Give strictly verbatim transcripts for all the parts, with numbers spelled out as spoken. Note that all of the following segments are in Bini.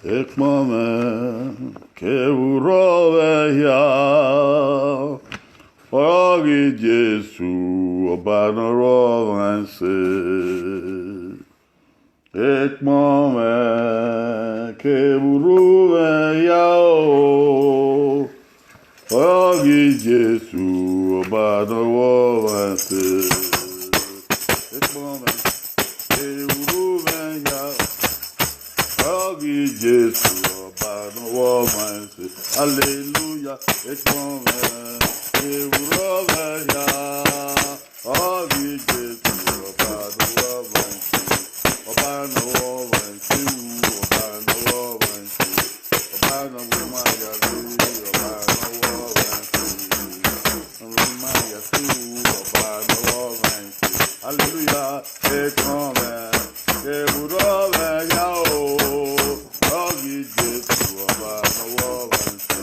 Ekpọnmwẹ kevbe urrọ mwẹ hia, ọ ghi Jesu, Ọba ne ọ ru ọmwa ẹse. Ekpọnmwẹ kevbe urrọ mwẹ hia o, ọ ghi Jesu, Ọba ne ọ ru ọmwa ẹse. Ekpọnmwẹ kevbe urrọ mwẹ hia, ọ ghi Jesu, Ọba ne ọ ru ọmwa ẹse. Aleluya, ekpọnmwẹ kevbe urrọ mwẹ hia. Ọ ghi Jesu, Ọba ne ọ ru ọmwa ẹse, Ọba ne ọ ru ọmwa ẹse, Ọba ne ọ ru ọmwa ẹse, Ọba ne ọ ru ima ya rre, Ọba ne ọ ru ọmwa ẹse, ọ ru ima ya rre, Ọba ne ọ ru ọmwa ẹse. Aleluya, ekpọnmwẹ kevbe urrọ mwẹ hia o, ọ ghi Jesu, Ọba ne ọ ru ọmwa ẹse.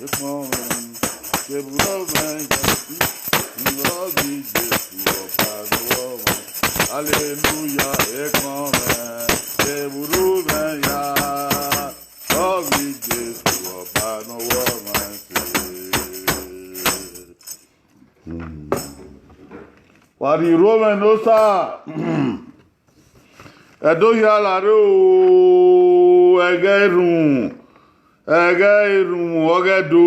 Ekpọnmwẹ kevbe urrọ mwẹ hia, ọ ghi Jesu, Ọba ne ọ ru ọmwa. Aleluya, ekpọnmwẹ kevbe urrọ mwẹ hia, ọ ghi Jesu, Ọba ne ọ ru ọmwa ẹse. Hmm. Wa rhie urromwẹ ne Osa. Ẹdo hia la rre o, ẹghẹ erhunmwu, ẹghẹ erhunmwu ọghe Ẹdo,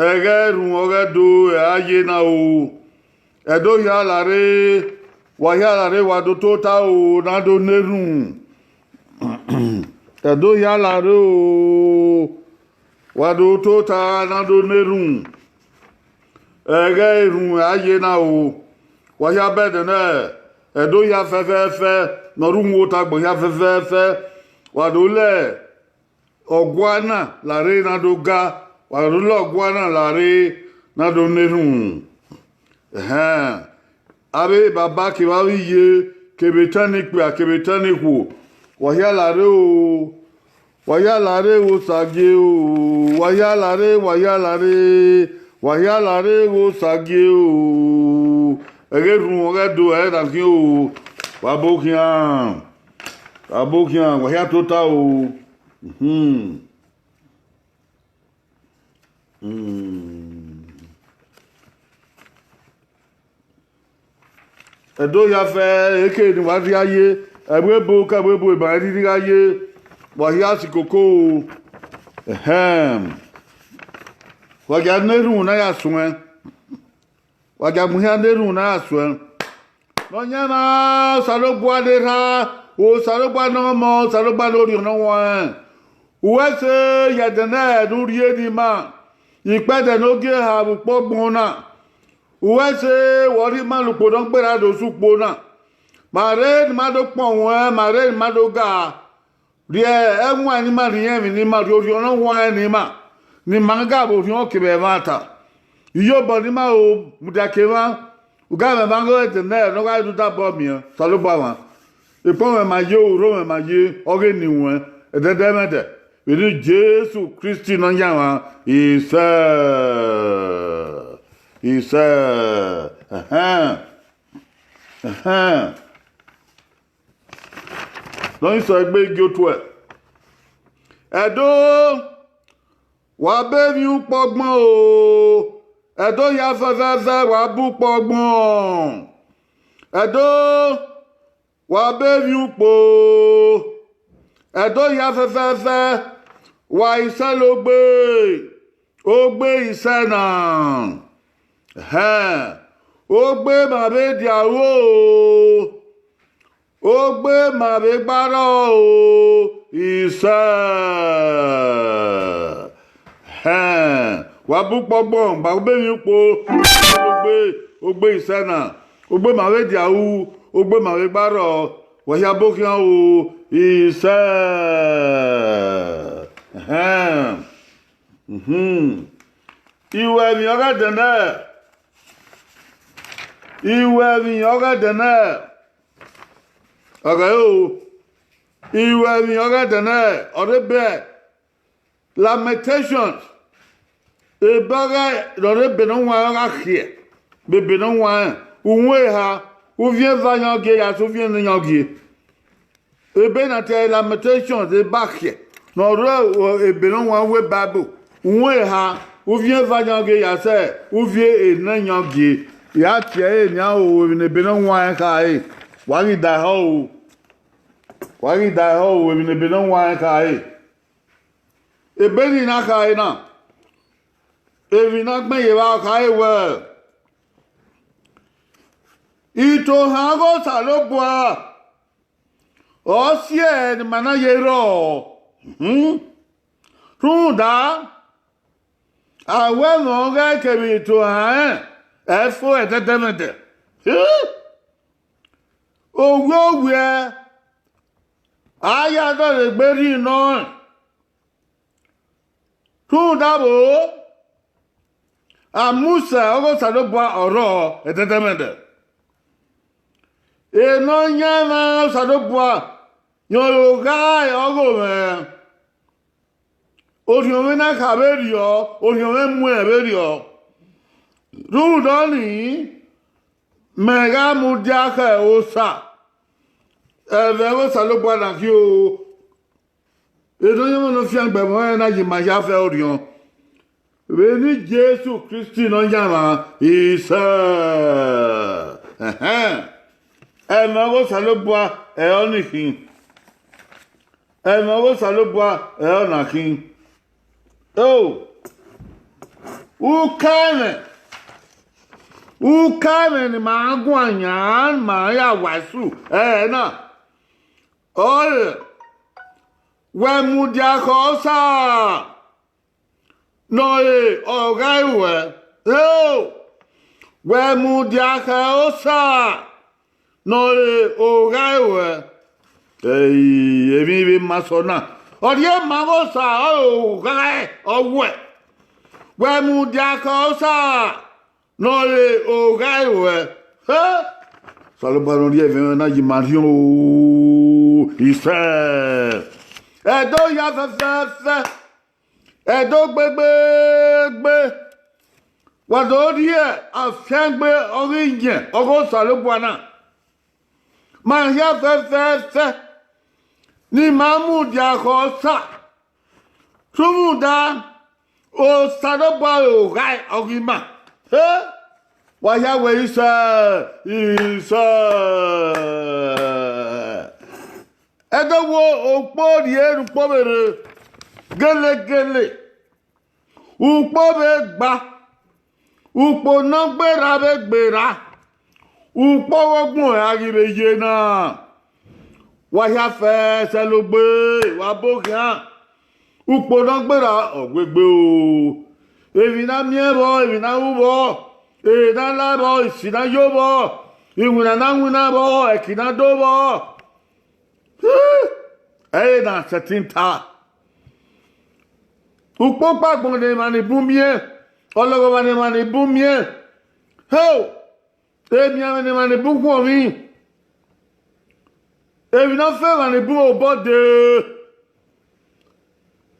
ẹghẹ erhunmwu ọghe Ẹdo, ẹ a ye na o. Ẹdo hia la rre, wa hia la rre, wa do tota o, na do na erhunmwu. Ẹdo hia la rre o, wa do tota na do na erhunmwu. Ẹghẹ erhunmwu ẹ a ye na o, wa hia bẹdẹ nẹ, Ẹdo hia fẹfẹfẹ, ne ọ rre uhunmwu otọ agbọn hia fẹfẹfẹ, wa do lẹ ọgua na la rre na do ga, wa do lẹ ọgua na la rre na do na erhunmwu. Ẹhẹn, avbe baba kevbe avbe iye, kevbe etẹn ne ikpia, kevbe etẹn ne ikhuo, wa hia la rre o, wa hia la rre vbe Osagie o, wa hia la rre, wa hia la rre, wa hia la rre vbe Osagie o. Ẹghẹ erhunmwu ọghe Ẹdo ẹre na khian o, wa bo khian, wa bo khian, wa hia tota o. Hmm. Hmm. Ẹdo hia fẹ, eke ne wa rhie a ye, ẹvbo ebo ke ẹvbo ebo ma rhirhi gha ye, wa hia si koko o. Ẹhẹn. Wa gia na erhunmwu na ya suẹn. Wa gia mu hia na erhunmwu na ya suẹn. Nọyaẹnmwa, Osanobua ne erha, Osanobua ne ọmọ, Osanobua ne Orhiọn Ne Ọ Huanrẹn. Uwẹ ẹse ya ẹdẹ nẹ ne u rhie ne ima, ikpẹdẹ ne ogie eha vbe ukpọgbọn na. Uwẹ ẹse, wẹ ọ rhie ima la ukpo ne ọ gberra do sẹ ukpo na. Ma rre ne ima do kpọn ruẹn, ma rre ne ima do ga. Rhie ẹwaẹn ne ima, rhie irẹnmwi ne ima, rhie Orhiọn Ne Ọ Huanrẹn ne ima, ne ima gha vbe orhiọn kevbe ẹmwata. Iyobọ ne ima ro mudia ke emwa, ugamwẹ emwa ọghe ẹdẹ nẹ ne ọ gha rhie udabọ miẹn Osanobua mwa. Ekpọnmwẹ ma ye, urromwẹ ma ye, ọghe eni ruẹn, ẹdẹdẹmwẹdẹ, vbe eni Jesu Kristi Nọyaẹnmwa, isẹ, isẹ, ẹhẹn, ẹhẹn. Ne ọ sẹ egbe igie otuẹ. Ẹdo, wa be emwi ukpọgbọn o. Ẹdo hia fẹfẹfẹ, wa bu ukpọgbọn. Ẹdo, wa be emwi ukpo. Ẹdo hia fẹfẹfẹ, wa isẹ la ogbe. Ogbe isẹ na. Ẹhẹn. Ogbe ma vbe dia ru o. Ogbe ma vbe gba rrọọ o, isẹ. Ẹhẹn, wa bu ukpọgbọn, gba be emwi ukpo, ogbe, ogbe isẹ na, ogbe ma vbe dia ru, ogbe ma vbe gba rrọọ, wa hia bo khian o, isẹ. Ẹhẹn. Mhm. Iwẹ emwi ọghe ẹdẹ nẹ, iwẹ emwi ọghe ẹdẹ nẹ, ọghe o, iwẹ emwi ọghe ẹdẹ nẹ, ọ rre bẹ Lamentations, ebe ọghe ne ọ rre ebe ne ọ huanrẹn ọ gha khiẹ, ebe ne ọ huanrẹn, uhunmwu eha, uviẹn eva yan gie, ya sẹ uviẹn ne yan gie. Ebe na te Lamentations eba khiẹ, ne ọ rre ebe ne ọ wan wẹ Bible, uhunmwu eha, uvie eva yan gie ya sẹ uvie enẹ yan gie, ya tie ẹre nian o, emwi ne ebe ne ọ wan rẹn khare, wa ghi da ẹhọ o, wa ghi da ẹhọ o, emwi ne ebe ne ọ wan rẹn khare. Ebe ni na khare na, emwi ne a gbẹn ye evba khare wẹẹ, itohan ọghe Osanobua, ọ si ẹe ne ima na ye rrọọ. Uhunmwu. Rhunmwuda, a wẹ ẹmwẹ ọghẹe kevbe itohan rẹn, ẹ i fo ẹdẹdẹmwẹdẹ. Owiẹ owiẹ, a ya dọlegbe rhie nọ rẹn. Rhunmwuda vbo, amusẹ ọghe Osanobua ọ rrọọ ẹdẹdẹmwẹdẹ. Enọyaẹnmwa Osanobua, rẹn ọre oghae ọghe mwẹ. Orhiọn mwẹ na kha vberriọ, orhiọn mwẹ mu ẹn vberriọ. Rhunmwuda ọnii, mẹ gha mudia khẹ Osa, ẹmwẹ ọghe Osanobua na khin o. Enọyaẹnmwa ne ọ fiangbe ẹmwẹ ọnrẹn na ye ima hia fẹ orhiọn. Vbene Jesu Kristi Nọyaẹnmwa, isẹ, ẹhẹn, ẹmwẹ ọghe Osanobua ẹre ọnii khin. Ẹmwẹ ọghe Osanobua ẹre ọna khin. O, ukaẹmwẹ, ukaẹmwẹ ne ima guan yan, ma ya wa ẹsu ẹre na, ọre, wẹ mudia khẹ Osa ne ọre oghae ruẹ. Eo, wẹ mudia khẹ Osa ne ọre oghae ruẹ. Ei, emwi vbe ma sẹ ọna, ọ rhie ma ọghe Osa ọre oghae ọ wuẹ. Wẹ mudia khẹ Osa ne ọre oghae ruẹ. He, Osanobua ne ọ rhie ẹmwẹ na ye ima rhiọn o, isẹ. Ẹdo hia fẹfẹfẹ, Ẹdo gbegbegbe, wa do rhie afiangbe ọghe iyẹn ọghe Osanobua na. Ma hia fẹfẹfẹ, ne ima mudia khẹ Osa, rhunmwuda Osanobua ọre oghae ọghe ima. He, wa hia wẹ isẹ, isẹ. Ẹdẹ wo, ukpo rhie ne ukpo vbe rre gelegele, ukpo vbe gba, ukpo ne ọ gberra vbe gberra, ukpo ọghe ọgbọn a ghi vbe ye na. Wa hia fẹ sẹlogbe, wa bo khian. Ukpo ne ọ gberra ọ wegbe o. Emwi ne a miẹn vbọ, emwi ne a ru vbọ, ere ne a la vbọ, isi ne a yo vbọ, iwinna ne a winna vbọ, ẹki ne a do vbọ, ẹre na sẹtin ta. Ukpo kpa agbọn ne emwa ni bun miẹn, ọlọghọmwa ne emwa ni bun miẹn. Heo, emianmwẹ ne emwa ni bun khuọnmwi, emwi ne ọ fe emwa ni bun obọ dee.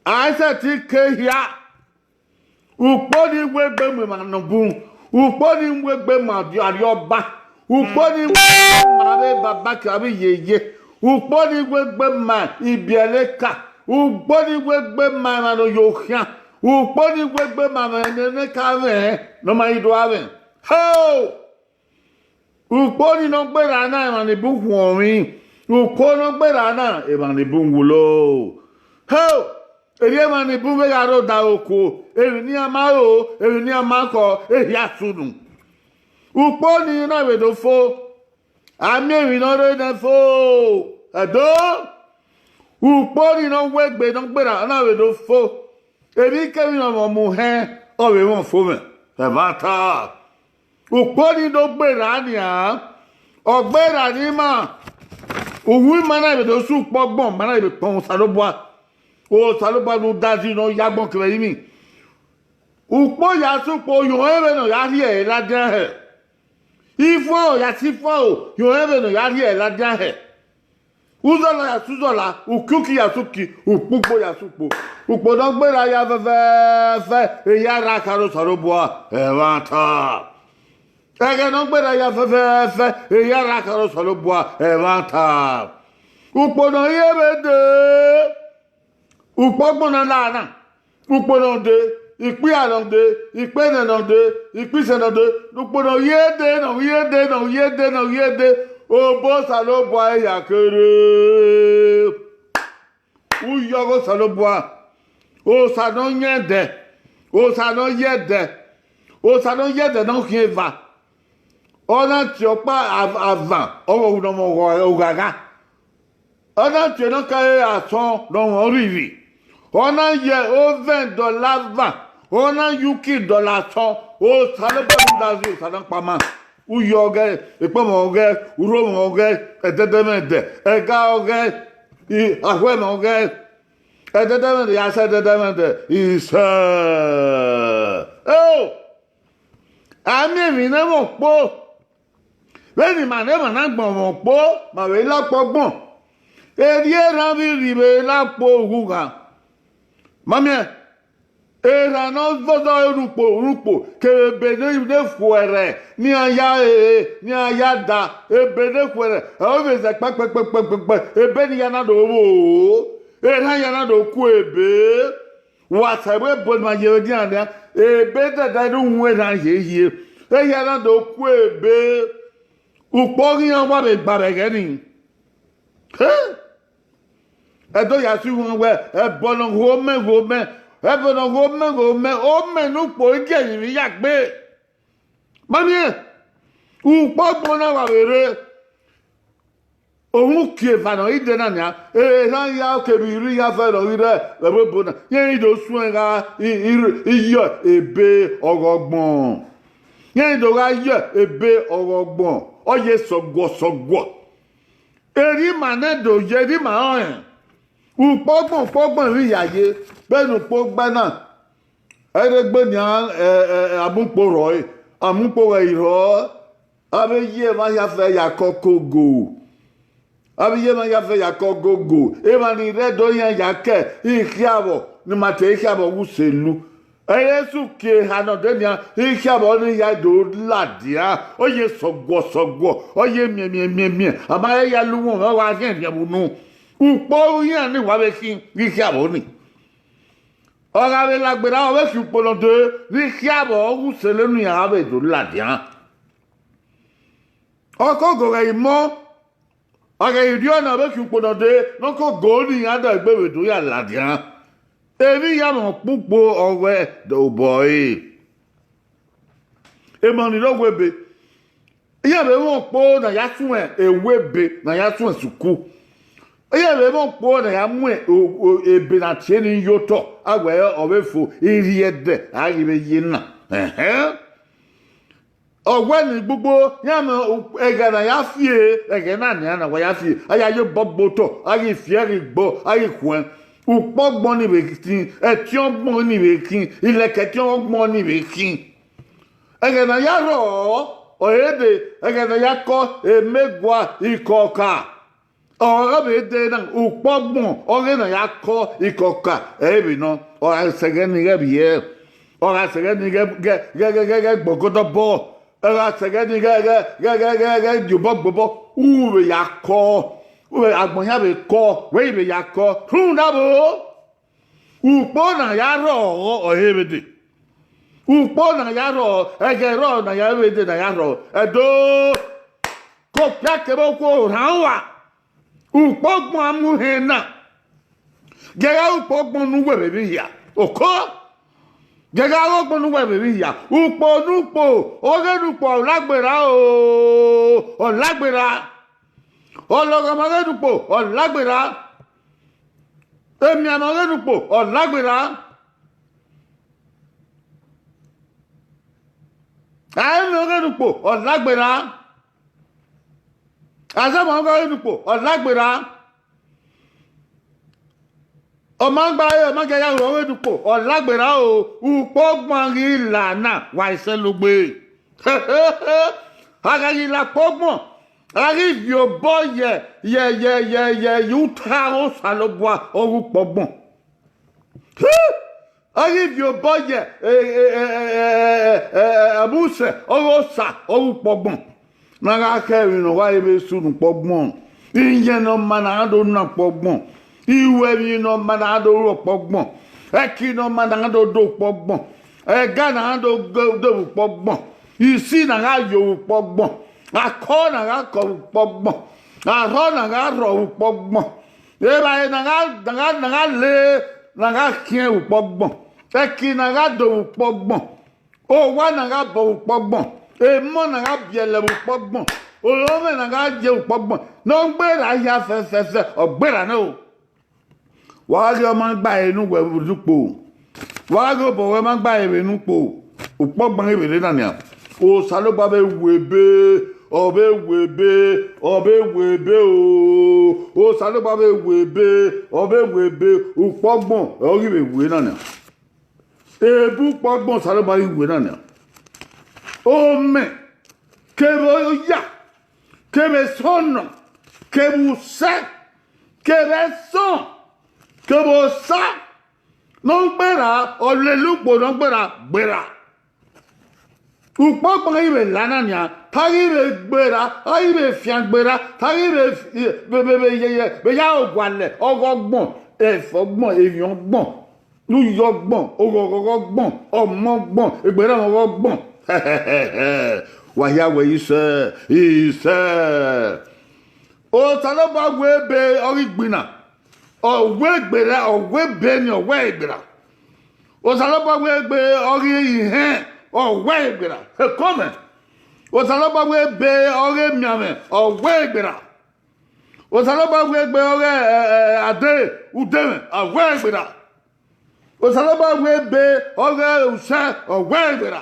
A i sẹtin ke hia. Ukpo ni wegbe mu emwa ne ọ bun, ukpo ni wegbe mu arriọba, ukpo ni wegbe mu avbe baba ke avbe iyeye, ukpo ni wegbe mu ibiẹleka, ukpo ni wegbe mu emwa ne ọ yo khian, ukpo ni wegbe mu amwẹ ne ọ ka mwẹ ne ọ ma ghi do a mwẹ. Heo! Ukpo ni ne ọ gberra na emwa ni bun khuọnmwi, ukpo ne ọ gberra na emwa ni bun wulo. Heo! Erriọ emwa ni bun vbe gha rre odaro okuo, emwi ne iran ma ro, emwi ne iran ma khọ, ehia sunu. Ukpo ni na vbe do fo, a miẹn emwi ne ọ rre nẹ fo. Ẹdo, ukpo ni ne ọ wegbe ne ọ gberra na vbe do fo. Emwikemwi ne ọ mwẹ mu hẹn, ọ vbe mwẹ fo mwẹ. Ẹmwata. Ukpo ni do gberra nian, ọ gberra ne ima, uwu ima na vbe do sẹ ukpo ọgbọn, ma na vbe kpọnmwẹ Osanobua. Osanobua ne udazi ne ọ ya agbọn kevbe ẹrinmwi. Ukpo ya sẹ ukpo, yọnrẹn vbene ọ ya rhie ẹre ladian hẹ. Ifuanro ya sẹ ifuanro, yọnrẹn vbene ọ ya rhie ẹre ladian hẹ. Uzọla ya sẹ uzọla, ukiuki ya sẹ uki, ukpugbo ya sẹ ukpo. Ukpo ne ọ gberra ya fẹfẹfẹ, eya ra khare Osanobua, ẹmwata. Ẹghẹ ne ọ gberra ya fẹfẹfẹ, eya ra khare Osanobua, ẹmwata. Ukpo ne ọ ye vbe dee, ukpo ọgbọn na la na, ukpo ne ọ dee, ikpia ne ọ dee, ikpẹnẹ ne ọ dee, ikpẹsẹ ne ọ dee, ukpo ne ọ ye dee, ne ọ ye dee, ne ọ ye dee, ne ọ ye dee, obọ Osanobua hia kere. Uyọghe Osanobua, Osa ne ọ yẹn ẹdẹ, Osa ne ọ ye ẹdẹ, Osa ne ọ ye ẹdẹ ne ọ khian eva, ọ na tie ọkpa avan, ọ vbe hu ne ọmọ oghagha. Ọ na tie ne ọ ka re asọn ne ọmọ rhirhi. Ọ na ye ovẹn dọlọ avan, ọ na ye uki dọlọ asọn, Osanobua rhunmwuda zẹ Osa ne ọkpa ma. Uyọghe, ekpọnmwẹ ọghe, urhomwẹ ọghe, ẹdẹdẹmwẹdẹ, ẹga ọghe, akhuẹmwẹ ọghe, ẹdẹdẹmwẹdẹ ya sẹ ẹdẹdẹmwẹdẹ isẹ. Eo, a miẹn emwi ne ẹmwẹ okpo. Vbene ima ne emwa na gbọn mwẹ okpo, ma vbe la ukpo ọgbọn. Erriọ erhan vbe rri vbe la ukpo ughughan. Ma miẹn, erhan ne ọ zọzọ ru ukpo ru ukpo kevbe ebe ne khuẹrhẹ ne iran ya re, ne iran ya da, ebe ne khuẹrhẹ, ọ vbe zẹ kpẹkpẹkpẹkpẹkpẹ, ebe ne iran na do vbo, erhan iran na do ku ebe. Wa sẹ vbe ebo ne ima ye vbe edian nian, ebe dẹdẹ ne uhunmwu erhan hiehie, ehia na do ku ebe, ukpo ghi iran wa vbe gba vbe ẹghẹ nii. Ẹdẹ ya si uhunmwu wẹ, ẹbọ ne ọ gho mẹ gho mẹ, ẹbọ ne ọ gho mẹ gho mẹ, ọ mẹ ne ukpo i gie emwi ya gbe. Ma miẹn, ukpo ọgbọn na wa vbe rre. Uhunmwu uki eva ne ọ i dee na nian, erhan hia kevbe irri hia fẹ ne ọ ghi rre vbe ẹvbo ebo na, iran i do suẹn gha ye ebe ọghọgbọn, iran i do gha ye ebe ọghọgbọn, ọ ye sọguọ sọguọ. Erriọ ima nẹ do ye, erriọ ima rẹn ukpo ọgbọn ukpo ọgbọn vbe hia ye, vbene ukpo gba na, ẹre egbe nian, a mu ukpo rhọe, a mu ukpo ghẹ i rhọ, avbe iye emwa hia fẹ ya kẹ ọkọ ogo. Avbe iye emwa hia fẹ ya kẹ ọkọ ogo, emwa ni rre Ẹdo iran ya kẹ ikhiavbọ ne ima te ikhiavbọ ghe uselu. Ẹre Jesu kie eha ne ọ dee nian, ikhiavbọ ni hia do ladian, ọ ye sọguọ sọguọ, ọ ye miẹn miẹn miẹn miẹn, a ma he ya la uwọnmwẹ, ọ gha khian rhiẹnrhiẹn vbe unu. Ukpo iran ni wa vbe khin ghe ikhiavbọ ni. Ọ gha vbe lagberra, ọ vbe khin ukpo ne ọ dee, ne ikhiavbọ ghe uselu ne iran gha vbe do ladian. Ọkọ ogo ghẹ i mọ, ọ ghẹ i rriọ na, ọ vbe khin ukpo ne ọ dee, ne ọkọ ogo ni iran dagbe vbe do ya ladian. Emwi hia mwẹ ọkpukpo ọ ghẹ dẹ obọ ẹre. Emọ ni rre owa ebe, iran vbe mwẹ okpo ne a ya suẹn ewa ebe, ne a ya suẹn suku. Iran vbe mwẹ okpo ne a ya mu ebe ne a tie ni ye otọ, a wẹ ọ vbe fo, irhiẹdẹ a ghi vbe ye na. Ẹhẹn. Ọ wẹ ne gbogbo iran mwẹ ẹghẹ ne a ya fi ẹghẹ na nian ne a wa ya fi, a ya ye obọ gbe otọ, a ghi fi ẹre gbo, a ghi khuẹn. Ukpo ọgbọn ni vbe khin, ẹtin ọgbọn ni vbe khin, ilẹkẹ ẹtin ọgbọn ni vbe khin. Ẹghẹ ne a ya rrọọ, ọre dee, ẹghẹ ne a ya kọ emegua ikọka. Ọ gha vbe dee na, ukpo ọgbọn ọghe ne a ya kọ ikọka, ẹ i re vbe nọ, ọ gha sẹ ẹghẹ ni ghẹ vbiẹ, ọ gha sẹ ẹghẹ ni ghẹ, ghẹ, ghẹ, ghẹ, ghẹ, ghẹ gbe ọgọdọ obọ, ọ gha sẹ ẹghẹ ni ghẹ, ghẹ, ghẹ, ghẹ, ghẹ, ghẹ gie obọ gbe obọ, u vbe ya kọ, u vbe agbọn hia vbe kọ, wẹ i vbe ya kọ, rhunmwuda vbo? Ukpo ne a ya rrọọ ọre vbe dee. Ukpo ne a ya rrọọ, ẹghẹ rrọọ ne a ya vbe dee ne a ya rrọọ. Ẹdo, ke okpia kevbe okhuo rhan uwa. Ukpo ọgbọn a mu hẹn na. Gie gha ukpo ọgbọn ne uwẹ vbe vbe hia. Oko. Gie gha ghe ọgbọn ne uwẹ vbe vbe hia. Ukpo ne ukpo, ọghe ne ukpo ọ lagberra o, ọ lagberra. Ọlọghọmwa ọghe ne ukpo, ọ lagberra. Emianmwẹ ọghe ne ukpo, ọ lagberra. Aẹmwẹ ọghe ne ukpo, ọ lagberra. Azọmwa ọghe ne ukpo, ọ lagberra. Ọ ma gba re, ọ ma gie ya rhọ ọghe ne ukpo, ọ lagberra o, ukpo ọgbọn ghi la na, wa i sẹ logbe. A gha ghi la ukpo ọgbọn, a ghi viọ obọ ye, ye, ye, ye, ye, ye uta Osanobua ọghe ukpo ọgbọn. A ghi viọ obọ ye, e, e, e, e, e, e, e, Ẹmwẹ Usẹ ọghe Osa ọghe ukpo ọgbọn. Ne a gha khẹ emwi ne ọ gha re vbe sunu ukpo ọgbọn. Iyẹn ne ọ ma na gha do na ukpọgbọn. Iruẹmwi ne ọ ma na gha do ru ukpọgbọn. Ẹki ne ọ ma na gha do do ukpọgbọn. Ẹga na gha do do vbe ukpọgbọn. Isi na gha yo vbe ukpọgbọn. Akọ na gha kọ vbe ukpọgbọn. Arhọ na gha rhọ vbe ukpọgbọn. Evbare na gha na gha na gha le na gha khiẹn vbe ukpọgbọn. Ẹki na gha do vbe ukpọgbọn. Owa na gha bọ vbe ukpọgbọn, emọ na gha biẹlẹ vbe ukpọgbọn, orọnmwẹ na gha ye vbe ukpọgbọn, ne ọ gberra hia fẹfẹfẹ, ọ gberra nẹ o. Wa gha ghe ọ ma gba ẹre ne uwẹ vbe ukpo, wa gha ghe obọ ruẹ ma gba ẹre vbe ne ukpo, ukpọgbọn ghi vbe rre na nian. Osanobua vbe wu ebe, ọ vbe wu ebe, ọ vbe wu ebe o. Osanobua vbe wu ebe, ọ vbe wu ebe, ukpọgbọn ọ ghi vbe wu na nian. Ebe ukpọgbọn Osanobua ghi wu na nian. Omẹ, kevbe oya, kevbe esọnọ, kevbe usẹ, kevbe ẹsọn, kevbe osa, ne ọ gberra, ọ lele ukpo ne ọ gberra, gberra. Ukpọgbọn ghi vbe la na nian, ta ghi vbe gberra, a ghi vbe fian gberra, ta ghi vbe vbe vbe vbe ye ye vbe ya ogualẹ, ọghọgbọn, ẹfọgbọn, emwiọgbọn, uyọgbọn, oghọghọghọgbọn, ọmọgbọn, egberra ọmọghọgbọn. Wa hia wẹ isẹ, isẹ. Osanobua wẹ ebe ọ ghi gbinna, ọ wẹ egberra, ọ wẹ ebe ni ọ wẹ egberra. Osanobua wẹ egbe ọ ghi ihẹn, ọ wẹ egberra. Ekomẹ. Osanobua wẹ ebe ọ ghi emianmwẹ, ọ wẹ egberra. Osanobua wẹ egbe ọ ghi ade udemwẹ, ọ wẹ egberra. Osanobua wẹ ebe ọ ghi usẹ, ọ wẹ egberra.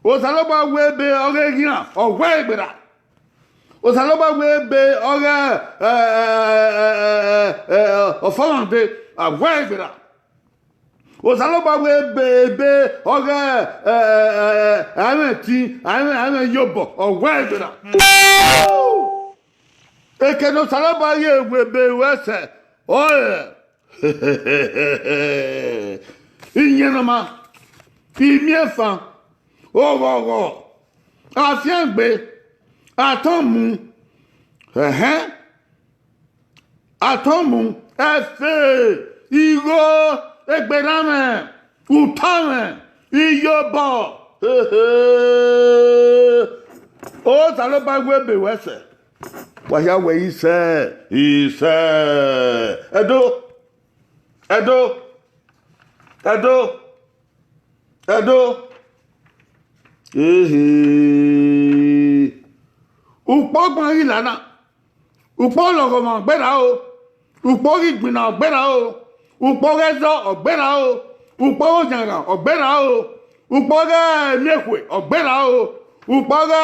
Osanobua wẹ ebe ọ ghi eghian, ọ wẹ egberra. Osanobua wẹ ebe ọ ghi ọfọmwande, ọ wẹ egberra. Osanobua wẹ ebe ebe ọ ghi aimwẹ ẹtin, aimwẹ aimwẹ iyobọ, ọ wẹ egberra. Eke ne Osanobua ghi wu ebe ruẹ sẹ, ọre iyẹn ne ọ ma, imiẹnfan, oghọghọ, afiangbe, atọnmu, ẹhẹn, atọnmu, ẹfe, igho, egberranmwẹ, utanmwẹ, iyobọ. Osanobua wẹ ebe ruẹ sẹ, wa hia wẹ isẹ, isẹ. Ẹdo, ẹdo, ẹdo, ẹdo. Ehe. Ukpọgbọn ghi la na, ukpo lọghọmwa ọ gberra o, ukpo ghi gbinna ọ gberra o, ukpo ghẹ zọ ọ gberra o, ukpo ghẹ oyanran ọ gberra o, ukpo ghẹ miẹkhue ọ gberra o, ukpo ghẹ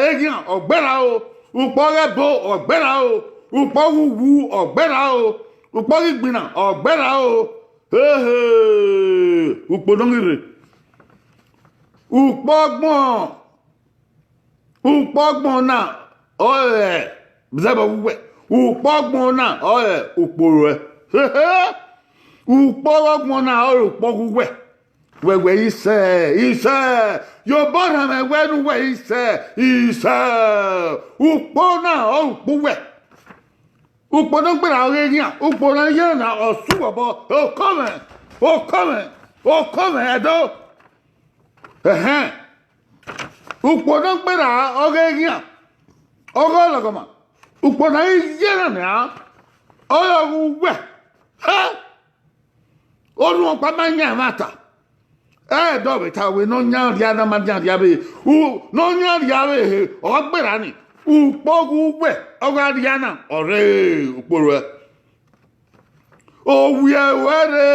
eghian ọ gberra o, ukpo ghẹ ebo ọ gberra o, ukpo ghe uwu ọ gberra o, ukpo ghi gbinna ọ gberra o. Ehe, ukpo ne ọ ghi rre. Ukpọgbọn, ukpọgbọn na ọre zẹbọ uwẹ, ukpọgbọn na ọre ukpo ruẹ. Ukpọgbọn na ọre ukpo uwẹ. Wẹ wẹ isẹ, isẹ, ye obọ rhan mwẹ wẹ ne uwẹ isẹ, isẹ. Ukpo na ọre ukpo uwẹ. Ukpo ne ọ gberra ọghe eghian, ukpo ne ọ ye na ọ su vbọ, okọ mwẹ, okọ mwẹ, okọ mwẹ, ẹdo. Ẹhẹn. Ukpo ne ọ gberra ọghe eghian, ọghe ọlọghọmwa, ukpo ne a ghi ye na nian, ọre ọghe uwẹ. Hẹ! Orhuọnkpa ma yan ẹmwata. Ẹdẹ ọ vbe ta wẹ ne ọ yan rria na ma yan rria vbe, u, ne ọ yan rria vbe ehe, ọ gberra ni. Ukpo ghe uwẹ, ọ gha rria na, ọ rre ukpo ruẹ. Owiẹ ruẹ rre,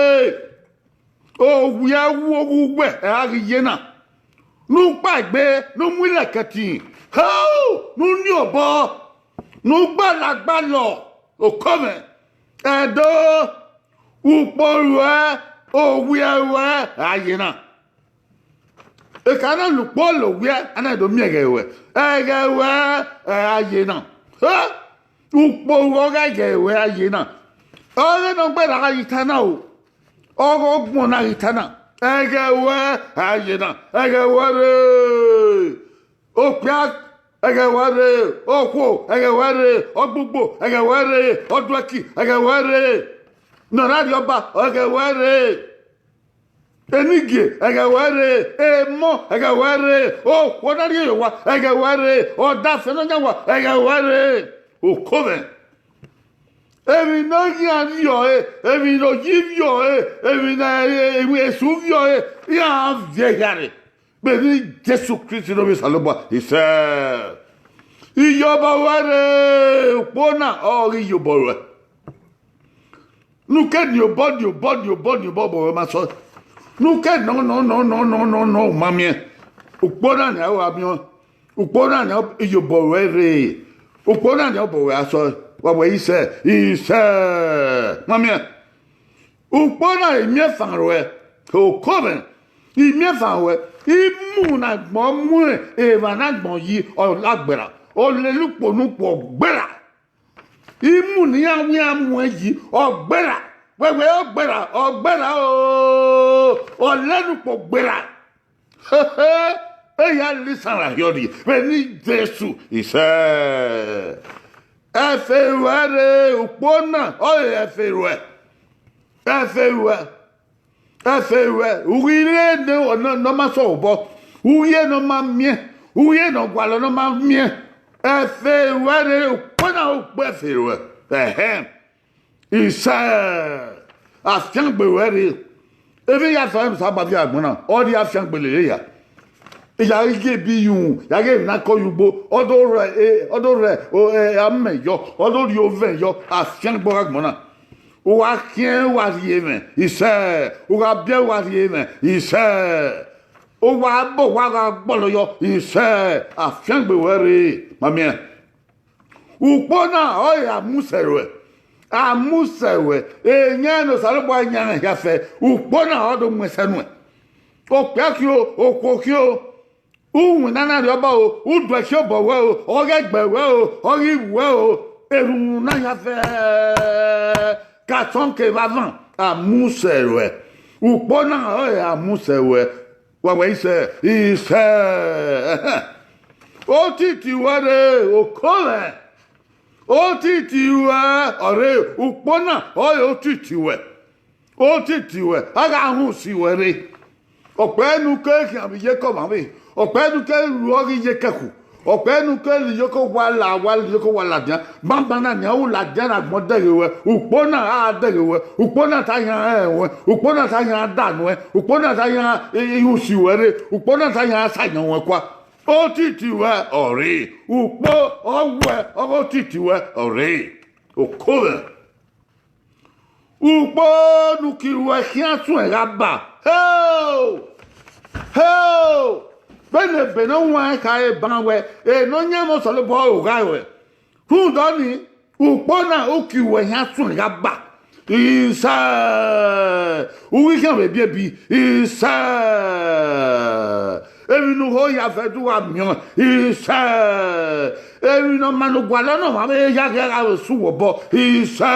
owiẹ wu oghe uwẹ, ẹ gha ghi ye na. Ne u kpa egbe, ne u mu ilẹkẹ tin, hau, ne u ni obọ, ne u gbalọ agbalọ, okọ mwẹ, ẹdo, ukpo ruẹ, owiẹ ruẹ, a ye na. Eka na ne ukpo la owiẹ, a na do miẹn ẹghẹ ruẹ, ẹghẹ ruẹ, ẹ, a ye na. Hẹ! Ukpo ruẹ ọghe ẹghẹ ruẹ a ye na. Ọghe ne ọ gberra gha ye ita na o. Ọghe ọgbọn na ghi ta na, ẹghẹ ruẹ a ye na, ẹghẹ ruẹ rre. Okpia, ẹghẹ wẹ rre, okhuo, ẹghẹ wẹ rre, ọgbugbo, ẹghẹ wẹ rre, ọduẹki, ẹghẹ wẹ rre, ne ọ rre arriọba, ẹghẹ wẹ rre, enigie, ẹghẹ wẹ rre, emọ, ẹghẹ wẹ rre, okhuo na rhie ye owa, ẹghẹ wẹ rre, ọdafẹn ne ọ yan owa, ẹghẹ wẹ rre, oko mwẹ. Emwi ne ọ khian viọ ẹre, emwi ne oyi viọ ẹre, emwi ne esu viọ ẹre, iran viẹ hia rre. Vbene Jesu Kristi ne ovbi Osanobua, isẹ. Iyobọ ruẹ rre, ukpo na ọ ghi yobọ ruẹ. Ne u ke ni obọ, ni obọ, ni obọ, ni obọ, obọ ruẹ ma sọ. Ne u ke nọ, nọ, nọ, nọ, nọ, nọ, nọ, u ma miẹn. Ukpo na nian, ọ gha miẹn. Ukpo na nian, iyobọ ruẹ rre. Ukpo na nian, obọ ruẹ a sọ. Wa wẹ isẹ, isẹ. Ma miẹn. Ukpo na imiẹnfan ruẹ, oko mwẹ, imiẹnfan ruẹ, imu ne agbọn mu emwa ne agbọn yi, ọ la gberra, ọ lele ukpo ne ukpo gberra. Imu ne iran wẹ iran muẹn yi, ọ gberra, wẹwẹ ọ gberra, ọ gberra o, ọ lele ukpo gberra. Eya lele isan ra hiọ rrie vbene Jesu isẹ. Ẹfe ruẹ rre, ukpo na ọre ẹfe ruẹ. Ẹfe ruẹ, ẹfe ruẹ, u ghi rre ne ọ ma sẹ obọ, u ghi rre ne ọ ma miẹn, u ghi rre ne ọ gualọ ne ọ ma miẹn. Ẹfe ruẹ rre, ukpo na ukpo ẹfe ruẹ. Ẹhẹn. Isẹ, afiangbe ruẹ rre. Emwi ya sẹ ọre Osanobua viọ agbọn na, ọ rhie afiangbe lele ya. Ya ghi gie ebi iyunmwu, ya ghi emwi na kọ ye ugbo, ọ do rre, ọ do rre amẹ yọ, ọ do rhie ovẹn yọ, afiangbe ọghe agbọn na. U gha khiẹn, u gha rhie mwẹ, isẹ. U gha biẹ, u gha rhie mwẹ, isẹ. U gha bọ, u gha gha gbọlọ yọ, isẹ. Afiangbe ruẹ rre, ma miẹn. Ukpo na ọre a mu sẹ ruẹ, a mu sẹ ruẹ, eyẹn ne Osanobua yan hia fẹ, ukpo na ọ do mu ẹsẹ nuẹn. Okpia khin o, okhuo khin o, uwinna na rriọba o, uduẹ khiobọ ruẹ o, ọghe ẹgbẹ ruẹ o, ọghe iwuẹ o, erhunmwu na hia fẹ, ke asọn kevbe avan, a mu sẹ ruẹ. Ukpo na ọre a mu sẹ ruẹ. Wa wẹ isẹ, isẹ. Otiti ruẹ rre, oko mwẹ. Otiti ruẹ ọre, ukpo na ọre otiti ruẹ. Otiti ruẹ, a gha họn usi ruẹ rre. Ọkpẹ ne u ke khian vbe iyeke ọmwa vbe, ọkpẹ ne u ke ru ọghe iyeke ẹkhu, ọkpẹ ne u ke la iyeke owa la, wa la iyeke owa ladian. Banbanna nian, u ladian ne agbọn dẹghe ruẹ, ukpo na a dẹghe ruẹ, ukpo na ta yan rẹn ruẹ, ukpo na ta yan da nuẹn, ukpo na ta yan irusi ruẹ rre, ukpo na ta yan sa yan ruẹn kua. Otiti ruẹ ọre, ukpo ọ wẹ ọghe otiti ruẹ ọre. Oko mwẹ. Ukpo ne u ki ruẹ khian suẹn gha ba. Heo! Heo! Vbene ebe ne ọ huanrẹn khare ban wẹ, Nọyaẹnmwa Osanobua ọre oghae ruẹ. Rhunmwuda ọnii, ukpo na u ki ruẹ khian suẹn gha ba. Isẹ! U ghi khian vbe ebiebi. Isẹ! Emwi ne u ho ya fẹ do gha miẹn ọẹn, isẹ! Emwi ne ọ ma ne u gualọ ne ọmwa vbe ya ghẹ gha vbe sẹ uwẹ obọ, isẹ!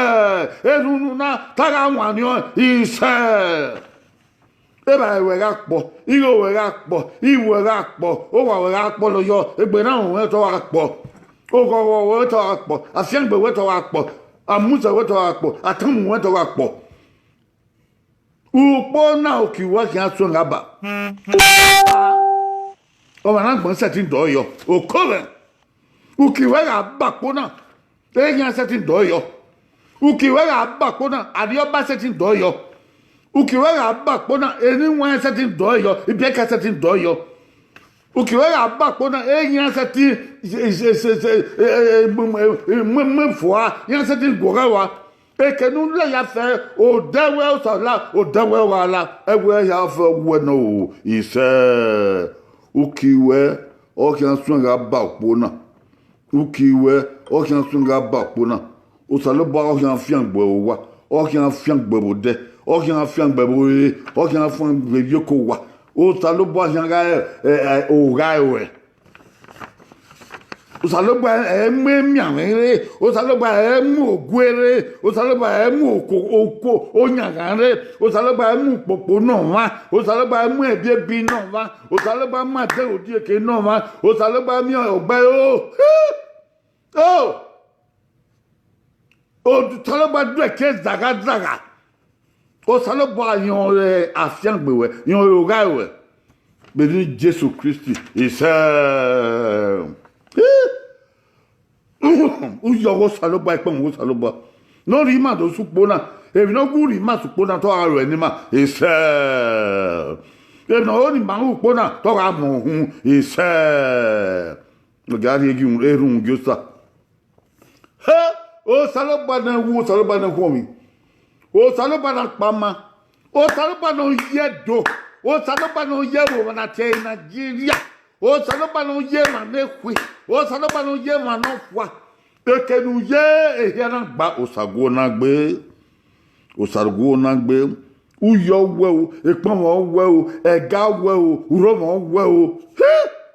Erhunmwu na ta gha wanniẹn ọẹn, isẹ! Evbare ruẹ gha kpọ, igho ruẹ gha kpọ, iwuẹ gha kpọ, owa ruẹ gha kpọ lọyọ, egbe na ruẹ te ọ gha kpọ, oghọghọ ruẹ te ọ gha kpọ, afiangbe ruẹ te ọ gha kpọ, amusẹ ruẹ te ọ gha kpọ, atanmu ruẹ te ọ gha kpọ. Ukpo na u ki ruẹ khian suẹn gha ba. Ọmwa ne agbọn sẹtin dọe yọ, oko mwẹ. U ki ruẹ gha ba ukpo na, eghian sẹtin dọe yọ. U ki ruẹ gha ba ukpo na, arriọba sẹtin dọe yọ. U ki ruẹ gha ba ukpo na, eni iwẹnrẹn sẹtin dọe yọ, ibiẹka sẹtin dọe yọ. U ki ruẹ gha ba ukpo na, eghian sẹtin mu fua, iran sẹtin guọghọ ẹre ua. Eke ne u la ya fẹ, odẹ wẹ Osa la, odẹ wẹ ọ gha la, ẹwẹ hia fẹ wẹ nọ o, isẹ. U ki ruẹ, ọ khian suẹn gha ba ukpo na. U ki ruẹ, ọ khian suẹn gha ba ukpo na. Osanobua ọ khian fiangbe vbe owa, ọ khian fiangbe vbe odẹ, ọ khian fiangbe vbe orere, ọ khian fiangbe vbe iyeke owa. Osanobua khian gha re, ẹ, ẹ, oghae ruẹ. Osanobua ẹ mu emianmwẹ rre, Osanobua ẹ mu ogue rre, Osanobua ẹ mu oko, oko oyanghan rre, Osanobua ẹ mu ukpokpo ne ọmwa, Osanobua ẹ mu ẹbiebi ne ọmwa, Osanobua mu adeghodieke ne ọmwa, Osanobua miẹn ọgbẹe o. O! Osanobua duẹke zagha zagha. Osanobua yọn re afiangbe wẹ, yọn re oghae wẹ. Vbene Jesu Kristi, isẹ. U yọ ọghe Osanobua, ikpẹn ọghe Osanobua. Ne ọ rhie ima do sẹ ukpo na, emwi ne ọ gu rhie ima sẹ ukpo na, te ọ gha ruẹ ne ima, isẹ. Emwi ne ọ ho ne ima ru ukpo na, te ọ gha mọ uhunmwu, isẹ. Ọ gha rhie erhunmwu gie Osa. He, Osanobua ne wu, Osanobua ne khuọnmwi, Osanobua ne kpama, Osanobua ne ọ ye Ẹdo, Osanobua ne ọ ye vbe ọmwa na tie Nigeria, Osanobua ne ọ ye emwa ne ekhue, Osanobua ne ọ ye emwa ne ọ fua, eke ne u ye ehia na gba, Osa guọ na gbe. Osa guọ na gbe. U yọ wẹ o, ekpọnmwẹ wẹ o, ẹga wẹ o, urhọmwẹ wẹ o, he,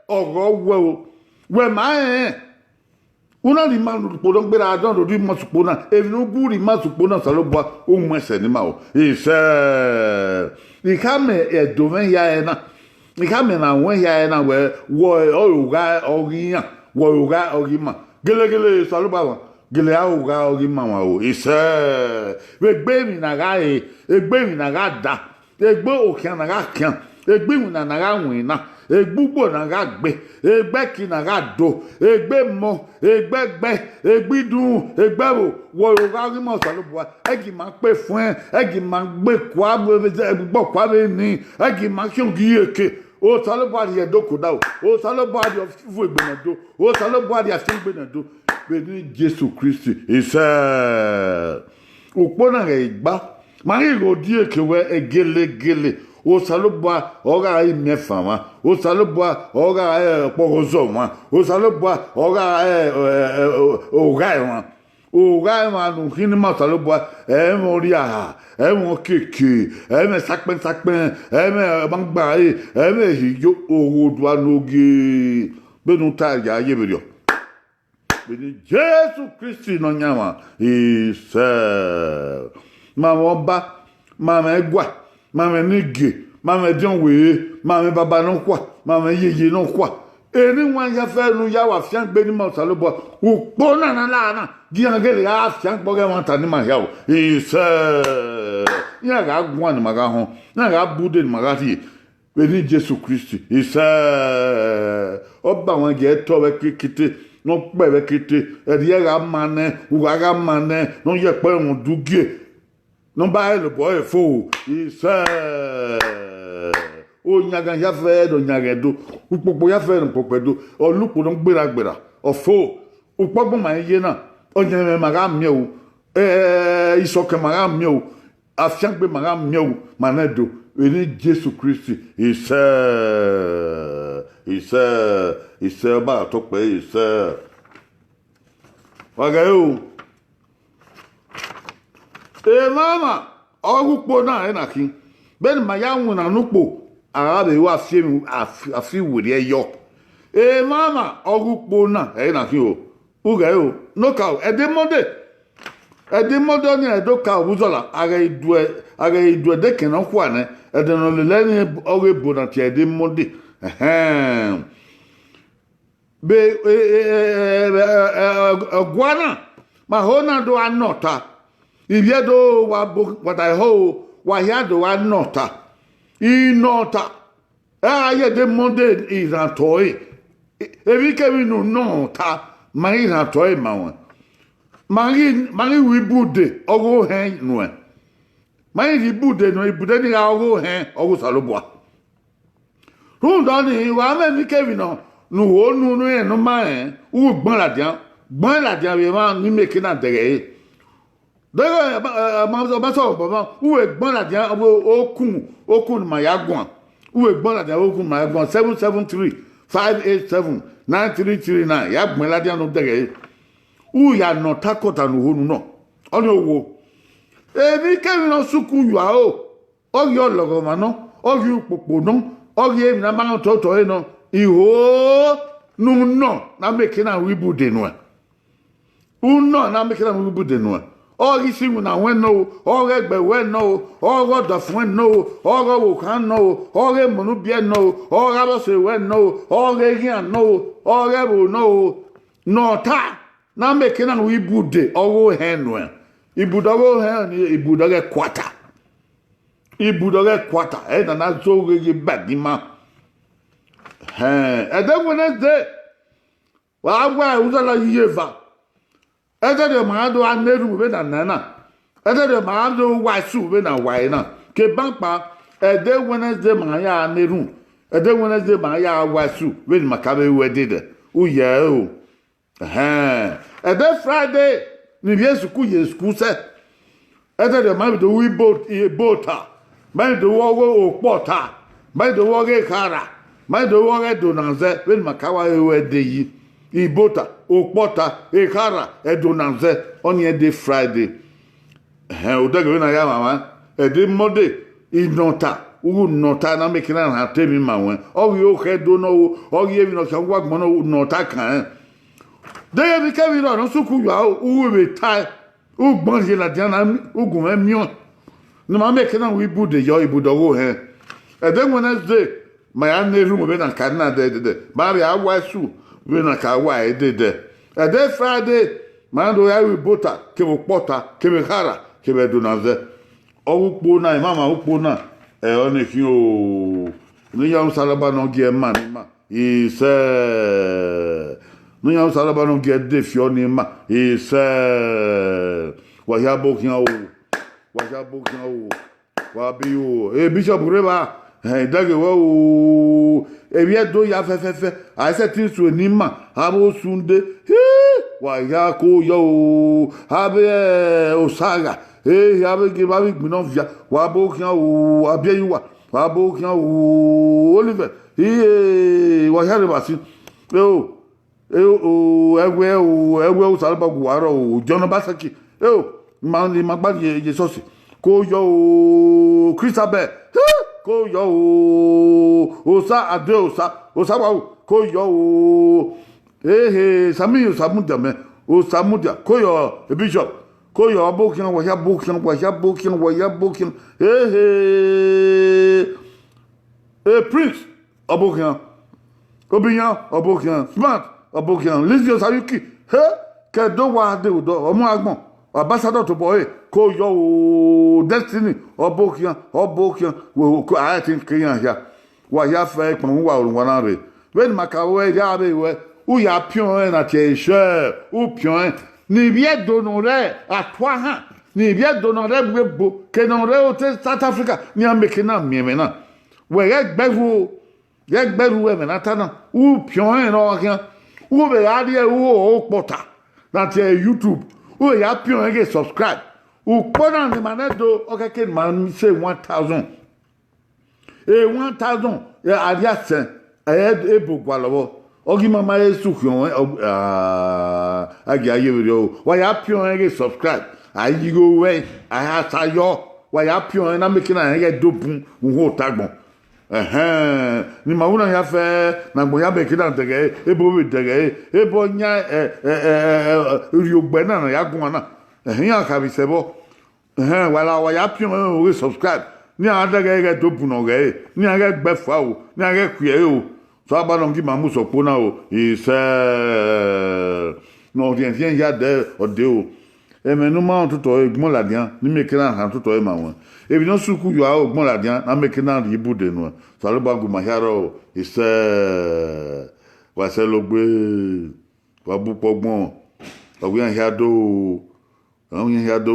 ọghọ wẹ o, wẹ ma rẹnrẹn. U na rhie ima ne ukpo ne ọ gberra, a dọn do rhie ima sẹ ukpo na, emwi ne u gu rhie ima sẹ ukpo na, Osanobua, u mu ẹsẹ ne ima o. Isẹ, I khama Ẹdo mwẹ hia ẹre na, I khama ne awẹn hia ẹre na wẹ, wẹ ọre oghae ọghe iran, wẹ ọre oghae ọghe ima. Gelegele Osanobua mwa, gele a oghae ọghe ima mwa o. Isẹ, vbe egbe emwi ne a gha re, egbe emwi ne a gha da, egbe okhian ne a gha khian, egbe iwinna ne a gha winna, egbe ugbo ne a gha gbe, egbe ẹki ne a gha do, egbe emọ, egbe ẹgbẹ, egbe idunmwu, egbe ẹvbo, wẹ ọre oghae ọghe ima Osanobua, ẹi gie ima kpe efuẹn, ẹi gie ima gbe kua vbe, vbe, vbe, gbe ọkua vbe eni, ẹi gie ima khian ogie iyeke. Osanobua rhie Ẹdo ke odaro, Osanobua rhie ọfumwegbe ne Ẹdo, Osanobua rhie afiangbe ne Ẹdo, vbe eni Jesu Kristi. Isẹ, ukpo na ghẹ gba, ma ghi ghe odieke wẹ gelegele, Osanobua ọ gha re imiẹnfan mwa, Osanobua ọ gha re ọkpọghọzọ mwa, Osanobua ọ gha re, ẹ, ẹ, ẹ, oghae mwa. Oghae mwa ne u khin ne ima Osanobua, ẹ i mwẹ ọrriaha, ẹ i mwẹ okiekie, ẹ i mwẹ sakpẹn sakpẹn, ẹ i mwẹ ọmagbae, ẹ i mwẹ ehiyo, oghodua ne ogie, vbene u ta ya ye vberriọ. Vbene Jesu Kristi Nọyaẹnmwa, isẹ. Ma mwẹ ọba, ma mwẹ ẹguae, ma mwẹ enigie, ma mwẹ ediọn were, ma mwẹ baba nọkhua, ma mwẹ yeye nọkhua. Eni wan ya fẹ ne u ya wa fiangbe ne ima Osanobua, ukpo na ne a la na, gie iran gele gha fiangbe ọghe ẹmwata ne ima hia o. Isẹ, iran gha guan ne ima gha họn, iran gha bu ude ne ima gha rhie. Vbene Jesu Kristi, isẹ, ọ ba wan gie ẹtọ vbe ẹkete, ne ọ kpẹ vbe ẹkete, ẹrriẹ gha ma nẹ, ugha gha ma nẹ, ne ọ ye ẹkpọ ẹmwẹ udugie, ne ọ ba rẹn lobọ ẹre fo, isẹ. Oyanghan ya fẹ ne ọ yanghan Ẹdo, ukpokpo ya fẹ ne ukpokpo Ẹdo, ọ la ukpo ne ọ gberra gberra, ọ fo, ukpọgbọn ma ye na, ọyẹnmwẹ ma gha miẹn o, ẹ, isọkẹn ma gha miẹn o, afiangbe ma gha miẹn o, ma nẹ do, vbene Jesu Kristi, isẹ, isẹ, isẹ, ọba tọkpẹ, isẹ. Wa ghẹ o, emwamwa ọghe ukpo na ẹre na khin, vbene ma ya winna ne ukpo, a gha vbe ru afiemwi, afi, afi werriẹ yọ. Emwamwa ọghe ukpo na ẹre na khin o. U ghẹ o, ne okaro, ẹdẹ Monday, ẹdẹ Monday ọnii ẹre do ka vbe uzọla, a ghẹ i duẹ, a ghẹ i duẹ ẹdẹ kẹn ne ọ khua nẹ, ẹdẹ ne ọ lele ẹre ọghe ebo na tie ẹdẹ Monday. Ẹhẹn. Be, e, e, e, e, e, e, ọgua na, ma ho na do gha nọ ọta, ivbi Ẹdo wa bo, wa da ehọ o, wa hia do gha nọ ọta. I nọ ọta, ẹ gha ye ẹdẹ Monday, I rhan otọ ẹre. Emwikemwi ne u nọ ọta, ma ghi rhan otọ ẹre ma ruẹn. Ma ghi, ma ghi ru ibude ọghe ohẹn nuẹn. Ma ghi rhie ibude nuẹn, ibude ni gha ọghe ohẹn ọghe Osanobua. Rhunmwuda ọnii, wa mwẹ emwikemwi nọ, ne u ho unu ne irẹn ne ọ ma rẹn, u gbe gban ladian, gban ladian vbe emwa ni mieke na dẹghe ẹre. Deghẹ ọ ma, ọ ma sẹ ọmọ, u vbe gban ladian vbe okun, okun ne ima ya guan. U vbe gban ladian vbe okun ne ima ya guan, seven seven three, five eight seven, nine three three nine, ya gban ladian ne ọ dẹghe ẹre. U ya nọ ọta ke ọta ne u ho unu nọ. Ọnii owo. Emwikemwi ne ọ sẹ ukun yua aro, ọ ghi ọlọghọmwa nọ, ọ ghi ukpokpo nọ, ọ ghi emwi ne a ma nọ otọ otọ ẹre nọ, I ho, Ne u nọ ne a mieke na ru ibude nuẹn. U nọ ne a mieke na ru ibude nuẹn. Ọ ghi si iwinna ruẹn nọ o, ọ ghe ẹgbẹe ruẹn nọ o, ọ ghe ọdafẹn ruẹn nọ o, ọ ghe ọvbokhan nọ o, ọ ghe emọ ne u biẹ nọ o, ọ ghe avbe ọse ruẹ nọ o, ọ ghe eghian nọ o, ọ ghe ẹvbo nọ o. Ne ọ ta ne a mieke na ru ibude ọghe ohẹn nuẹn. Ibude ọghe ohẹn ni ibude ọghe ẹkuata. Ibude ọghe ẹkuata, ẹre na na zoghe ye bag ima. Hẹn, ẹdẹ Wednesday, wa wa uzala yi eva. Ẹdẹrriọ ma do gha na erhunmwu vbene a na na. Ẹdẹrriọ ma do wa ẹsu vbene a wa ẹre na. Ke ban kpa, ẹdẹ Wednesday ma ya na erhunmwu. Ẹdẹ Wednesday ma ya wa ẹsu vbene ima ka vbe ru ẹdẹdẹ. U yẹ ẹre o. Ẹhẹn. Ẹdẹ Friday, ne ivbi esuku ye esuku sẹ. Ẹdẹrriọ ma vbe do ru ibo, ibo ota, ma vbe do ru ọghe okpọta, ma vbe do ru ọghe ekhara, ma vbe do ru ọghe ẹdonazẹ, vbene ima ka wa ru ẹdẹ yi. Ibo ota, okpọta, ekhara, ẹdonazẹ, ọnii ẹdẹ Friday. Ẹhẹn, odẹghe vbene a ya mwamwa, ẹdẹ Monday, inọta, ughu nọta ne a mieke na rhan te emwi ima ruẹn. Ọ ghi okhẹ do nọ o, ọ ghi emwi ne ọ khian wa agbọn nọ o, nọta kan rẹn. Deghẹ emwi kemwi rrọọ ne ọ sẹ uku yọ aro, u vbe tae, u gbẹn rhie ladian na, u gu mwẹ miẹn ọẹn. Ne ima mieke na ru ibude yọ, ibude ọghe ohẹn. Ẹdẹ Wednesday, ma ya na erhunmwu vbene a ka na dẹdẹdẹ, ma vbe a wa ẹsu vbene a ka wa ẹre dẹdẹ. Ẹdẹ Friday, ma na do ya ru ibo ota, kevbe okpọta, kevbe ekhara, kevbe ẹdonazẹ. Ọghe ukpo na, imama ukpo na, ẹ, ọnii khian o. Ne iran Osanobua ne ọ gie ima ne ima, isẹ. Ne iran Osanobua ne ọ gie ẹdẹ fiọ ne ima, isẹ. Wa hia bo khian o. Wa hia bo khian o. Wa bi o. E bishop rre evba, ẹhẹn, idẹghe wẹ o. Evbi Ẹdo ya fẹfẹfẹ, a i sẹtin sue ne ima, avbe osunde, hi, wa hia ko yọ o. Avbe, ẹ, osagha, e, avbe gevba avbe igbinna ọvia, wa bo khian o, a biẹ ye uwa, wa bo khian o, Oliver, iye, wa hia rre evba sin. E o, e o, ẹwẹ o, ẹwẹ Osanobua gu uwa rrọọ o, John Obaseki, e o, ma, ma gba ye, ye esọsi, ko yọ o, Christabel, he, ko yọ o, Osa, Ade Osa, Osa wa o, ko yọ o, ehe, Sami Osamudia mẹ, Osamudia, ko yọ, e bishop, ko yọ, a bo khian, wa hia bo khian, wa hia bo khian, wa hia bo khian, ehe. E Prince, ọ bo khian. Obiyan, ọ bo khian. Smart, ọ bo khian. Lizzy Osayuki, he, ke do wa de odọ, ọ mu agbọn. Ambassador tobọ ẹre, ko yọ o, Destiny, ọ bo khian, ọ bo khian. Wẹ, ko, a i sẹtin ke iran hia. Wa hia fẹ ekpọnmwẹ uwa, ọre uwa na rre. Vbene ima ka ru ẹre, a vbe ruẹ, u ya piọn ẹre na tie ẹre, u piọn ẹre. Ne ivbi Ẹdo ne ọ rre Atuahan, ne ivbi Ẹdo ne ọ rre ẹvbo ebo, ke ne ọ rre ote South Africa, ne iran mieke na miẹn ẹmwẹ na. Wẹ ghẹ gbe ẹrhu o, ghẹ gbe ẹrhu ẹmwẹ ne a ta na, u piọn ẹre ne ọ khian, u vbe gha rhie ẹre ru okpọta na tie ẹre YouTube, u vbe ya piọn ẹre ghe subscribe. Ukpo na ne ima nẹ do, ọ khẹke ne ima sẹ one thousand. E one thousand, e, a rhie asẹn, e, ebo gualọ vbọ. Ọ ghi ma ma re sukhiọn ruẹn, ọ, a, a gia ye vberriọ o. Wa ya piọn ẹre ghe subscribe, a yi igho ruẹ, a ya sa yọ. Wa ya piọn ẹre na mieke na rẹn ghẹ do bun uhunmwu ota agbọn. Ẹhẹn, ne ima wu na hia fẹ, ne agbọn ya mieke na dẹghẹ ẹre, ebo vbe dẹghẹ ẹre, ebo yan, ẹ, ẹ, ẹ, ẹ, ẹ, rhie ogbẹ na ne a ya guan na. Ẹhẹn, iran kha vbe sẹ vbọ. Ẹhẹn, wa la, wa ya piọn ẹre ghe subscribe. Ne iran dẹghẹ ghẹ do bun ne ọ ghẹ ẹre, ne iran ghẹ gbe ẹfua o, ne iran ghẹ khuẹ ẹre o. Osanobua ne ọ gie ima mu sẹ ukpo na o, isẹ. Ne ọ rhiẹnrhiẹn ya dẹ ọde o. Ẹmwẹ ne u ma rẹn ototọ ẹre, gbọn ladian, ne I mieke na rhan ototọ ẹre ma ruẹn. Emwi ne ọ sẹ uku yọ aro, gbọn ladian, ne a mieke na rhie ibude nuẹn. Osanobua gu ima hia rrọọ o, isẹ. Wa sẹ logbe, wa bu ukpọ gbọn, wa gu iran hia do o. Ọ yan hia do,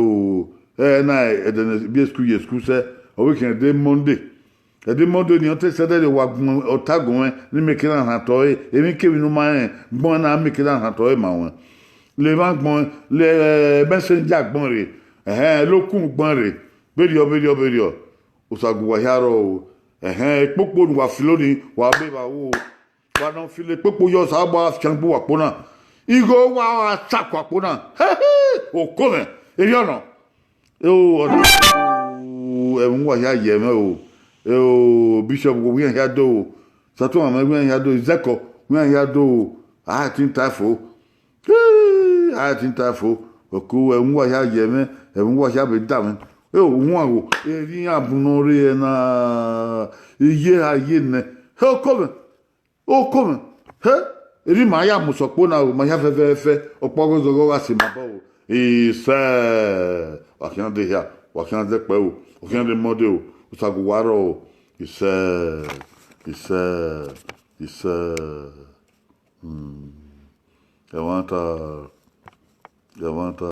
ẹ na, ẹdẹ ne bi school ye school sẹ, ọ vbe khian ẹdẹ Monday. Ẹdẹ Monday ni ọ te sẹ ẹdẹrriọ wa gun ọta gun mwẹ ne I mieke na rhan otọ ẹre, emwikemwi ne u ma rẹn gbọn na, a mieke na rhan otọ ẹre ma ruẹn. Le emwa agbọn, le, ẹ, messenger agbọn rre, ẹhẹn, le okun agbọn rre, vberriọ, vberriọ, vberriọ. Osa gu uwa hia rrọọ o. Ẹhẹn, ekpokpo ne uwa filo ni, wa be vbe aro o. Wa ne ọ filo ekpokpo yọ, Osanobua fiangbe uwa kpo na. Igho uwa ọre a sa kua kpo na. Hehe, oko mwẹ, erriọ nọ. Eo, ọna, o, ẹmwẹ uwa hia ye mwẹ o. Eo, Bishop, wẹ iran hia do o. Satan, wẹ iran hia do, izẹkọ, Wẹ iran ya do, a i tin tae fo. Hii, a i tin tae fo. Ọke ẹmwẹ uwa hia ye mwẹ, ẹmwẹ uwa hia vbe da mwẹ. E, uhuan gho, erriọ iran bun ne ọ rre na, iye ha ye nẹ. He, oko mwẹ, oko mwẹ. He, erriọ ima ya mu sẹ ọkpọ na o, ma hia fẹfẹfẹ, ọkpọ ọghe ọzọghọ gha sẹ ima obọ o. Isẹ, wa khian de hia, wa khian zẹ kpẹ o, wa khian de mọ de o, Osagu wa rrọọ o. Isẹ, isẹ, isẹ. Hmm. Ẹmwata, ẹmwata.